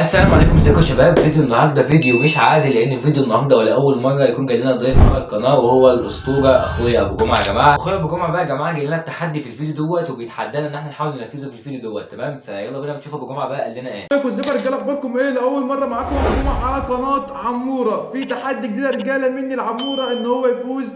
السلام عليكم، ازيكم يا شباب؟ فيديو النهارده فيديو مش عادي، لان فيديو النهارده ولا اول مرة يكون جاي لنا ضيف على القناة، وهو الاسطورة اخويا ابو جمعه. يا جماعة اخويا ابو جمعه بقى يا جماعة جاي لنا التحدي في الفيديو دوت، وبيتحدانا ان احنا نحاول ننفذه في الفيديو دوت. تمام، فيلا بينا نشوف ابو جمعه بقى قال لنا ايه. ازيكم ازيكم يا رجاله، اخباركم ايه؟ لاول مرة معاكم ابو جمعه على قناة عموره. في تحدي جديد يا رجاله مني لعموره ان هو يفوز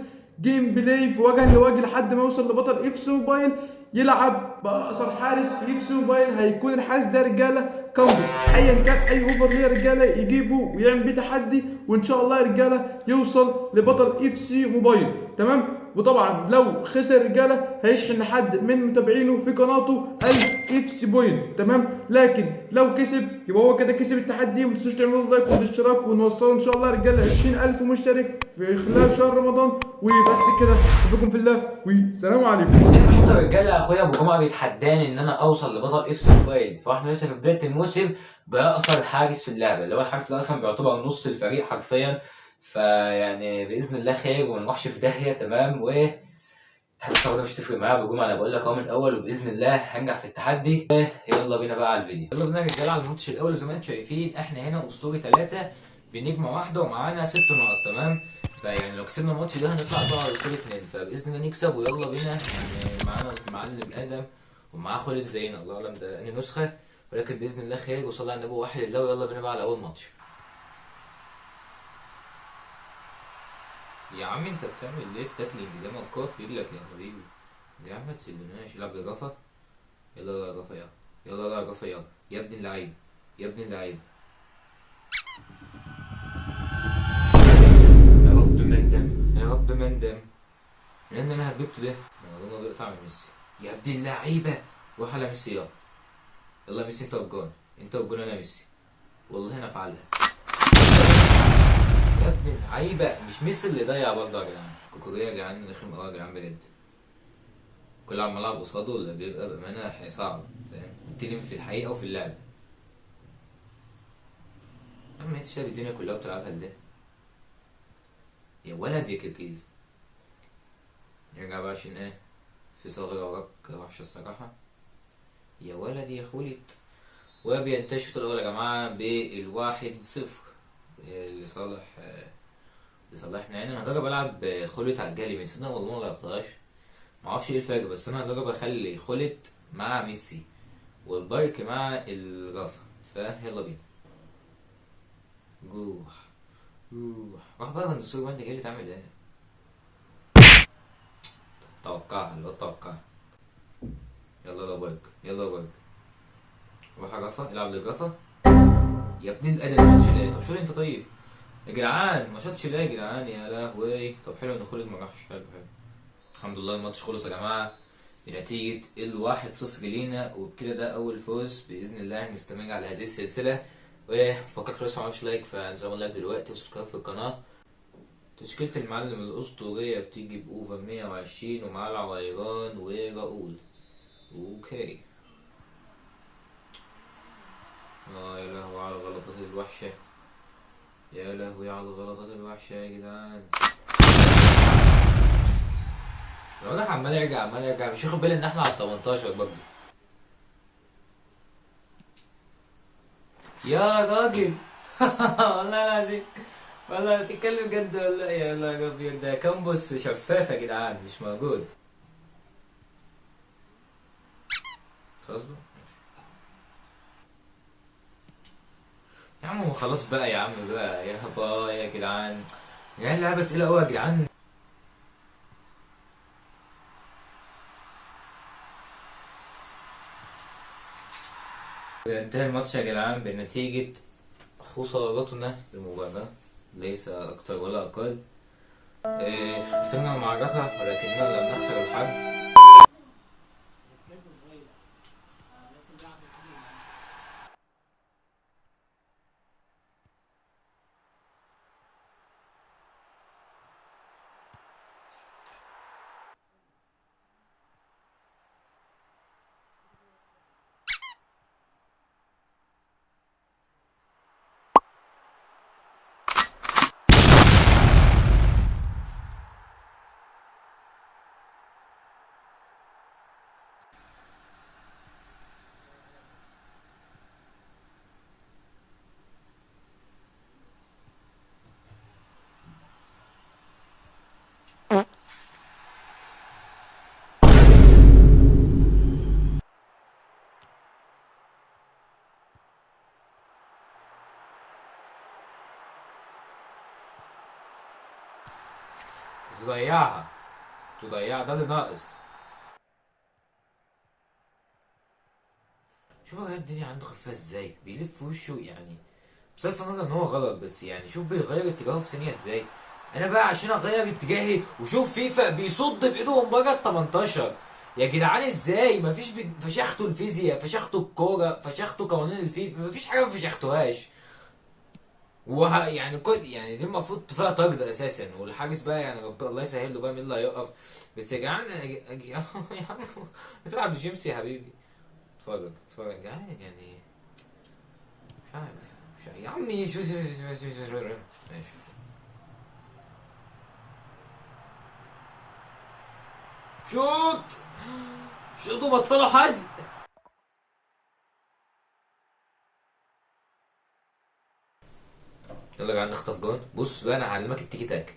gameplay في وجه لوجه لحد ما يوصل لبطل FC Mobile، يلعب باقصر حارس في FC Mobile. هيكون الحارس ده يا رجاله كامبس، ايا كان اي overall يا رجاله يجيبه ويعمل بيه تحدي، وان شاء الله يا رجاله يوصل لبطل FC Mobile. تمام، وطبعا لو خسر رجاله هيشحن لحد من متابعينه في قناته 1000 FC point. تمام، لكن لو كسب يبقى هو كده كسب التحدي. وما تنسوش تعملوا like والاشتراك، ونوصله ان شاء الله رجاله 20000 مشترك في خلال شهر رمضان. وبس كده، اشوفكم في الله والسلام عليكم. زي ما شفتوا يا رجاله اخويا ابو جمعه بيتحداني ان انا اوصل لبطل FC Mobile، فاحنا لسه في بداية الموسم باقصر حارس في اللعبة، اللي هو الحارس ده اصلا بيعتبر نص الفريق حرفيا. فيعني باذن الله خير وما نروحش في داهية. تمام، و التحدي الصعب ده مش هتفرق معايا ابو جمعه، انا بقول لك اهو من الاول، وباذن الله هنجح في التحدي. يلا بينا بقى على الفيديو، يلا بينا يا رجاله على الماتش الاول. وزي ما انتم شايفين احنا هنا اسطوري 3 بنجمه واحدة ومعانا 6 نقط. تمام، فيعني لو كسبنا الماتش ده هنطلع طبعا اسطوري 2، فباذن الله نكسب. ويلا بينا، يعني معانا معلم ادم ومعاه خالد زينا، الله اعلم ده انهي نسخه، ولكن باذن الله خير وصلى على النبي واحد الله. ويلا بينا بقى على اول ماتش. يا عم انت بتعمل ليه ال tackling ده؟ ما الكورة في رجلك يا حبيبي يا عم، ما تسيبناش. العب يا رافا، يلا يا رافا، يلا يلا يا رافا، يلا يا ابن اللعيب، يا ابن اللعيب. يا رب ما اندم، يا رب ما اندم، لان انا هببته ده. مارادونا بيقطع من ميسي، يا ابن اللعيبة. روح على ميسي، يلا يلا ميسي، انت والجون، انت والجون، انا ميسي والله انا افعلها يا ابن اللعيبة. مش ميسي اللي ضيع برضه يا جدعان، كوكوريا يا جدعان رخم قوي يا جدعان بجد. كل عم العب قصاده اللي بيبقى بامانه صعب، فاهم؟ تلم في الحقيقة وفي اللعب. يا عم انت شايف الدنيا كلها بتلعبها لده يا ولد يا كركيز. نرجع بقى عشان ايه في ثغرة وراك وحشة الصراحة يا ولد يا خولت. وبينتهي الشوط الأول يا جماعة ب1-0 لصالحنا. يعني أنا هجرب ألعب خولت على الجالي من سنة والله ما جربتهاش، معرفش ايه الفرق، بس أنا هجرب أخلي خولت مع ميسي والبارك مع الرافا. فيلا بينا. روح روح روح بقى مندسور، انت جاي تعمل ايه؟ توقعها الواد، توقعها. يلا يا بارك، يلا يا بارك، روح يا رافا، العب للرافا يا ابن الادب. ما شاطش ليه؟ طب شوط انت طيب يا جدعان، ما شاطش ليه يا جدعان؟ يا لهوي. طب حلو ان خالد ما راحش، حلو حلو الحمد لله. الماتش خلص يا جماعة بنتيجة 1-0 لينا، وبكده ده اول فوز باذن الله. نستمر على هذه السلسلة. وفقط خلاص ما عملش like، فنزل like دلوقتي و subscribe في القناة. تشكيلة المعلم الأسطورية بتيجي ب over 120 ومعاه العويران وراؤول. okay. يا لهوي على الغلطات الوحشة، يا لهوي على الغلطات الوحشة يا جدعان. الواد عمال يرجع عمال يرجع، مش واخد بالي ان احنا على 18 برضه. يا راجل والله العظيم، والله بتتكلم جد والله. يا الله يا ربي، ده كامبوس شفاف يا جدعان مش موجود. خلاص بقى يا عم، خلاص بقى يا عم بقى يا هبا يا جدعان، يا اللعبة تقيلة أوي يا جدعان. انتهى الماتش يا جدعان بنتيجة خسارتنا المباراة، ليس أكثر ولا أقل. خسرنا المعركة ولكننا لم نخسر الحرب. تضيعها، تضيعها، ده اللي ناقص. شوفوا يا الدنيا عنده خفيفة ازاي، بيلف وشه يعني بصرف النظر ان هو غلط، بس يعني شوف بيغير اتجاهه في ثانية ازاي. انا بقى عشان اغير اتجاهي، وشوف فيفا بيصد بايده من بره ال 18 يا جدعان ازاي؟ مفيش فشختوا الفيزياء، فشختوا الكورة، فشختوا قوانين الفيفا، مفيش حاجة ما فشختوهاش. يعني كل يعني دي المفروض فيها طرد اساسا، والحارس بقى يعني رب الله يسهل له بقى مين اللي هيقف. بس يا جدعان يا عم بتلعب بجيمس يا حبيبي. اتفرج اتفرج يا جدعان، يعني مش عارف، مش عارف يا عمي. شو شو شو شو شو شو ماشي. شوت شوتوا بطلوا حزق. يلا يا جدعان نخطف جون. بص بقى انا هعلمك التيكي تاك.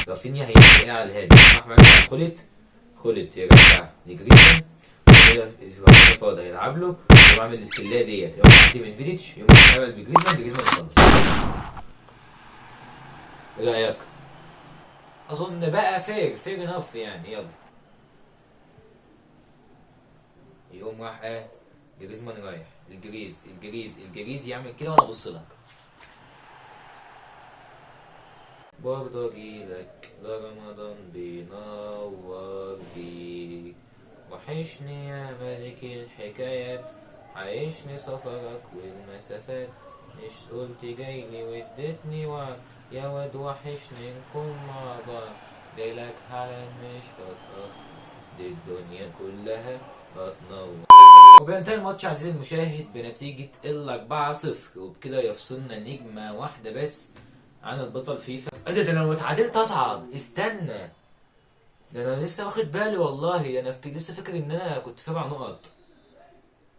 رافينيا هيعمل ايه على الهادي؟ احمد خلت خلت يا جدع لجريزمان، رافينيا فاضي هيلعب له، يقوم عامل السكيليه ديت، يقوم معدي من فيديتش، يقوم عامل بجريزمان، جريزمان يخلص. ايه رايك؟ اظن بقى fair fair enough يعني. يلا يقوم راح ايه جريزمان رايح الجريز الجريز الجريز يعمل كده وانا ابص لك برضه اجيلك ده رمضان بينور بيك، وحشني يا ملك الحكايات، عايشني سفرك والمسافات، مش قلت جايلي واديتني وعد يا واد، وحشني نكون مع بعض، جايلك حالا مش هتأخر، دي الدنيا كلها هتنور. وبينتهي الماتش عزيزي المشاهد بنتيجة ال 4-0، وبكده يفصلنا نجمة واحدة بس عن البطل فيفا. ايه ده انا لو اتعادلت اصعد. استنى ده انا لسه واخد بالي والله، ده انا لسه فاكر ان انا كنت 7 نقط.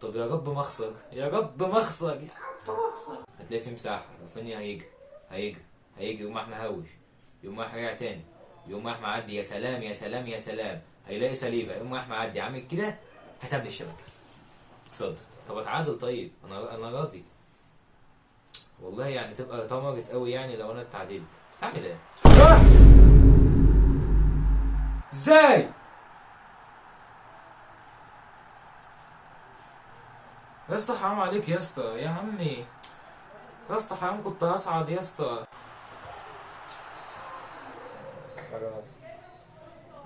طب يا رب ما اخسر، يا رب ما اخسر، يا رب ما اخسر. هتلاقي في مساحة، رافينيا هيجري هيجري هيجري، يقوم راح مهوش، يقوم راح راجع تاني، يقوم راح معدي. يا سلام يا سلام يا سلام، هيلاقي سليبة، يقوم راح معدي عامل كده، هتقابل الشبكة. اتصدت. طب اتعادل طيب، انا راضي والله، يعني تبقى طمرت قوي يعني لو انا اتعادلت. بتعمل ايه؟ ازاي؟ يا اسطى حرام عليك يا اسطى، يا عمي يا اسطى حرام، كنت هصعد يا اسطى.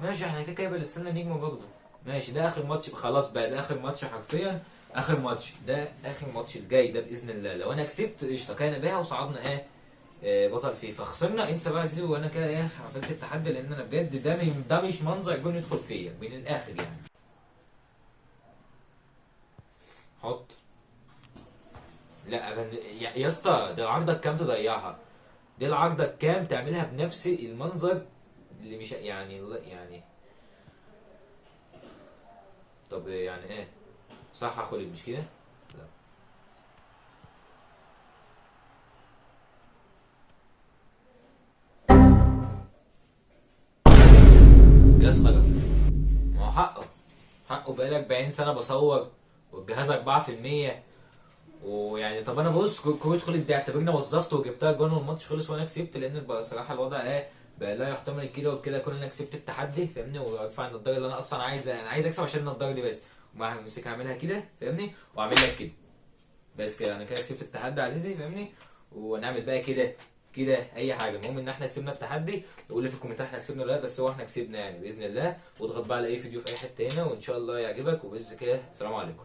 ماشي احنا كده كده يبقى لسه نجم برضه. ماشي ده اخر ماتش خلاص بقى، ده اخر ماتش حرفيا، اخر ماتش ده، اخر ماتش الجاي ده باذن الله لو انا كسبت قشطه كان بيها وصعدنا ايه بطل فيفا. خسرنا انسى بقى zero، وانا كده ايه قفلت التحدي، لان انا بجد ده مش منظر جون يدخل فيا من الاخر يعني. حط لا يا اسطى ده العارضة كام تضيعها، دي العارضة كام تعملها بنفس المنظر اللي مش يعني يعني. طب يعني ايه صح خلد مش كده؟ لا جهاز خرب، ما هو حقه حقه، بقالي 40 سنة بصور والجهاز 4%. ويعني طب انا بص كرة خلد دي اعتبرني وظفته وجبتها جون والماتش خلص وانا كسبت، لان بصراحة الوضع ايه بقى لا يحتمل كده، وبكده اكون انا كسبت التحدي فاهمني، وارفع النضارة اللي انا اصلا عايز، انا عايز اكسب عشان النضارة دي بس، ومع همسكها اعملها كده فاهمني، واعمل لك كده بس كده، انا كده كسبت التحدي عزيزي فاهمني. ونعمل بقى كده كده اي حاجة، المهم ان احنا كسبنا التحدي. قول لي في الكومنتات احنا كسبنا ولا لا، بس هو احنا كسبنا يعني باذن الله. واضغط بقى على اي فيديو في اي حتة هنا وان شاء الله يعجبك، وباذن كده. السلام عليكم.